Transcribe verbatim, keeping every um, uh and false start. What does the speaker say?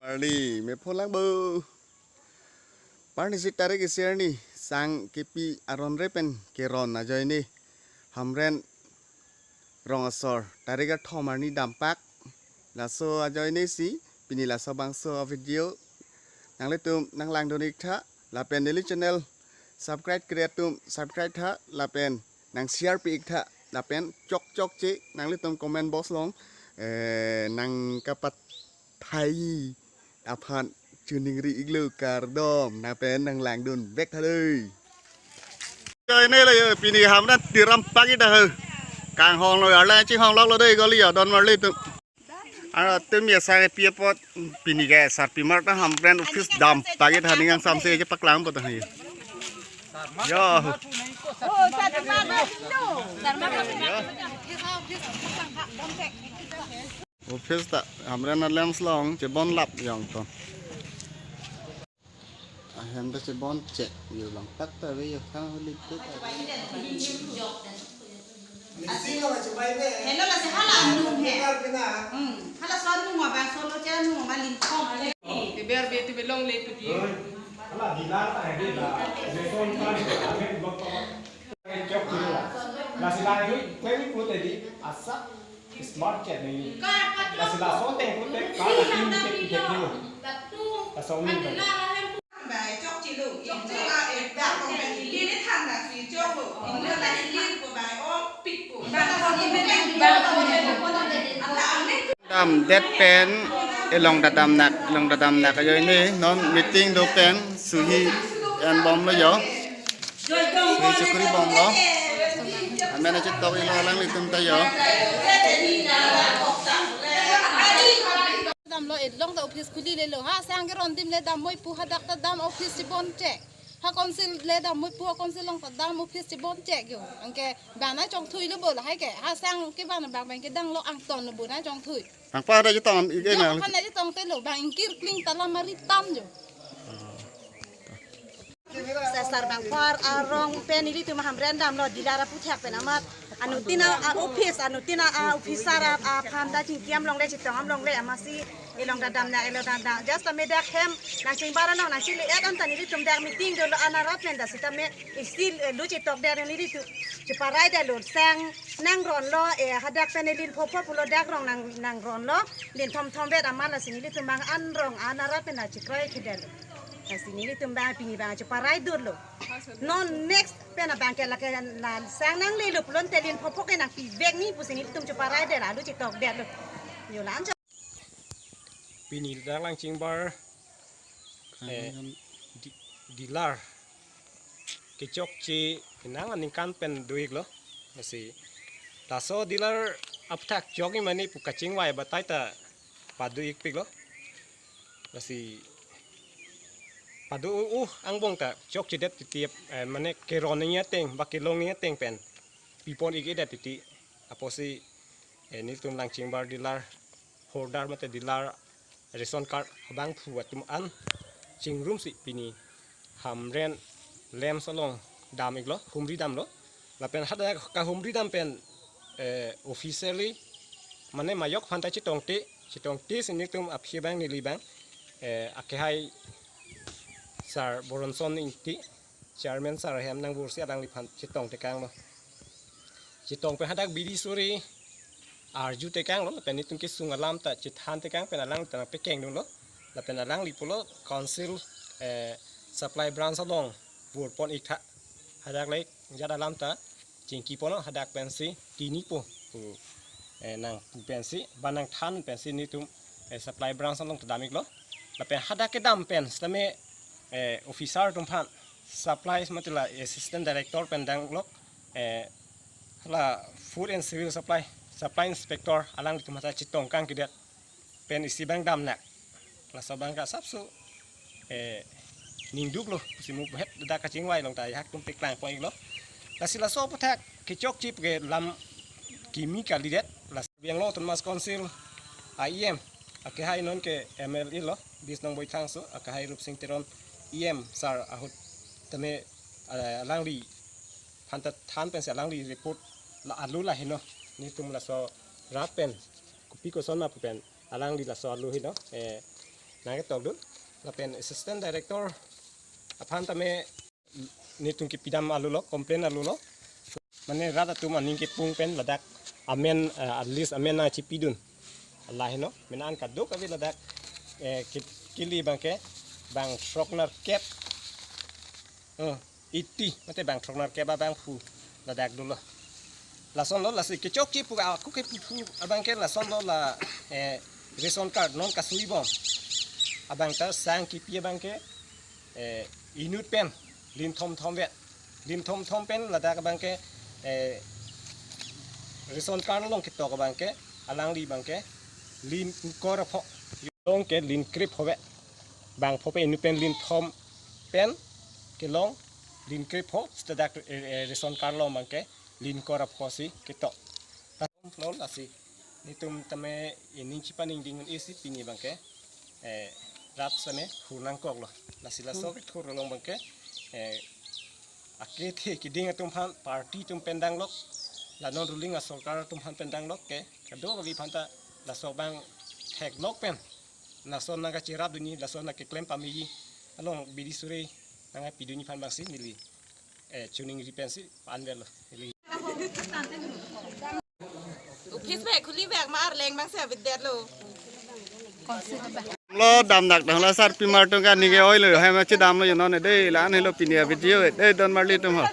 Arni, me pholang bo. Parni si tarik isi arni, sang kepi aron re pen keron ajoine. Hamren rong asor, tarik athom arni dampak. Laso ajoine si, pini laso bangso video nanglitum nanglangdun ik tha, lapen neli channel subscribe kre atum subscribe tha, lapen nang share pi ik tha, lapen chok chokche nanglitum comment box along, eh, nang kapat thai aphan choningri iklo kardom, lapen nanglangdun vek tha dei. Yo, ini lo yo, pini Hamren tiram pagi dah. Kanghong lo, arleng chinghong lok lo dei, goli yo, don marli tu. Aro tum ya sang pi apot, pini ke sarpi mar ta Hamren office dam pagi dah, ning ang samse je paklang pot dah yo. Yo. Office ta Hamren a-lamps along chebon lap jong to. Ahem ta chebon che yo, lang tak ta ave yo, kang holi tu ta. Hello, la se hala anung he. Hmm, hala son nung abang solo che nung ma lim khom. Te ber be te be longle tu di. Hala dilar ta hai di la. Jason ta hai di la. Chok tu la. La sila hui, kwe mi pute di, asa smart chat ni. La sila so teng pute, ka la tin ke pike kilo. La so ni ba. Bai chok chilo, chok chilo, eh, dak kong bai ili le thang dak si chok lo, inlo la ili ko bai om pik ko. Dam det pen, elong dadam nak, elong dadam nak ajoine, non meeting do pen, suhi en bom lo yo. Suhi chukri bom lo. Amen achitok ilo alanglitum ta yo. Dam lo, elong ta office khuli le lo. Ha sang keron adim le dam moi pu, hadak ta dam office chebon che. Ha council le dam moi pu, ha council along ta dam office chebon che yo. Anke bana chongthui lo bo lahai ke. Ha sang ke bana bang bang kedang lo angton lo bo na chongthui. Nang pa ada chetong ik e. Jok nang. Aphan na chetong te lo, bang ingkir kling ta lam ari tam yo. Sesar bang par arong pen ilitum Hamren dam lo, dilar aputhak pen amat. Anuttin a office, anuttin a officer a, aphan ta chingkiam longle, chitongam longle, amatsi elong dadam na, elong dadam. Just a medak hem, nang chingbar anong, nang chili et an ta nelitum dak meeting dolo, anarat pen ta sitame isi, eh, lu chitok der nelitum. Chiparai der lo, sang nang ron lo, eh, hadak pen elin phopo pulo dak rong nang, nang ron lo, lin thom thom vet amat lasi nelitum bang an rong anarat pen ta chikrai khidel lo. Lasi nelitum bang pini bang chiparai dur lo. Non next pen abang ke lake la sang nangle lo pulote lin phopo ke nangpi vek ni pusi nelitum chiparai der, alu chitok der lo. Yo lan. Pini dak lang chingbar, eh, di-, dilar kechokche nang aningkan pen do ik lo. Lasi laso dilar aputhak chok ik mane pu kachingvai batai ta pado ik pik lo. Lasi pado u, u angbong ta chokche det titi, eh, mane keron ni ateng, ba kelong ni ateng pen pipon ik det titi. Apotsi, eh, nelitum lang chingbar dilar holder mate dilar ration card abangphu atum an chingrumsi pini Hamren lamps along dam ik lo, humri dam lo. Lapen hadak kahumri dam pen, eh, officially mane majok aphan ta chetongte, chetongte si nelitum aphi bang neli bang, eh, akehai Sar Boronson Ingti, chairman sar ahem nangbursi alangliphan chetong tekang lo. Chetong pen hadak bidi suri arju tekang lo, pen nelitum kesung alam ta chethan tekang pen alang ta nangpekeng dun lo. Lapen alangli pulo council, eh, supply branch along vur pon ik tha. Hadak le jat alam ta chingki pon lo, hadak pensi tini po pu, eh, nangpu pensi, ba nangthan pensi nelitum, eh, supply branch along ta dam ik lo. Lapen hadak kedam pen sitame, eh, officer atum aphan supply mate la assistant director pen dang lo, eh, hala food and civil supply, supply inspector alanglitum aphan ta chetong kangkidet pen isi bang dam nak. Laso bang ka sapso, eh, ningduk lo, pusi mu het dak kachingvai along ta hak tum peklang pon ik lo. Lasi laso aputhak kechokche ke lam kimi kalidet, lasi Karbi Anglong Autonomous Council a E M, akehai non ke M L A lo, Bisnong Boithangso, akehai Rupsing Teron E M sar ahut tame, eh, alangli aphan ta than pensi alangli report la alu la heno, nelitum laso rat pen kopi koson ma pu pen alangli laso alu heno, eh, nangketokdun. Lapen assistant director aphan tame netum kipidam alulo, complain alulo. Mane rat atum aning kepung pen ladak amen, eh, at least amen nangchipidun. Laheno, mane an kadokave ladak, eh, ki-, kili abangke bang throknerkep, eh, eighty mate bang throknerkep abangphu ladak dolo. Lasonlo, lasi kechokche pu ako kepuphu abangke lasonlo la, eh, ration card non kasui bom abang ta sang kipi abangke, eh, inut pen lin thomthom vet. Lin thomthom pen ladak abangke, eh, ration card along ketok abangke alangli abangke lin ingkoi ra pho. Along ke lin krepho vet. Bangpho pen inut pen lin thom pen kelong lin krepho seta dak, eh, eh, ration card along abangke lin ingkoi ra pho si ketok. Lo lasi netum tame ining chipaningding un-e si pini abangke, eh, rat same hur nangkoklo. Lasi laso kethur along abangke, eh, akethe kiding atum aphan party atum pen danglok, la non ruling asorkar atum aphan pen danglok ke kadokave aphan ta laso abang theklok pen lason nangkacherapdunji, lason nangkeklem pameji along bidi suri nangkapidunji aphan abangsi neli, eh, choningri pensi panvetlo neli. Office bag khuli bag mar leng abangsi avedetlo. Lo damdak dam la sarpimar atum ke neke oilo, hai ma chedamlo jonon de, la-an helo pini a-video de, don marli atum ho.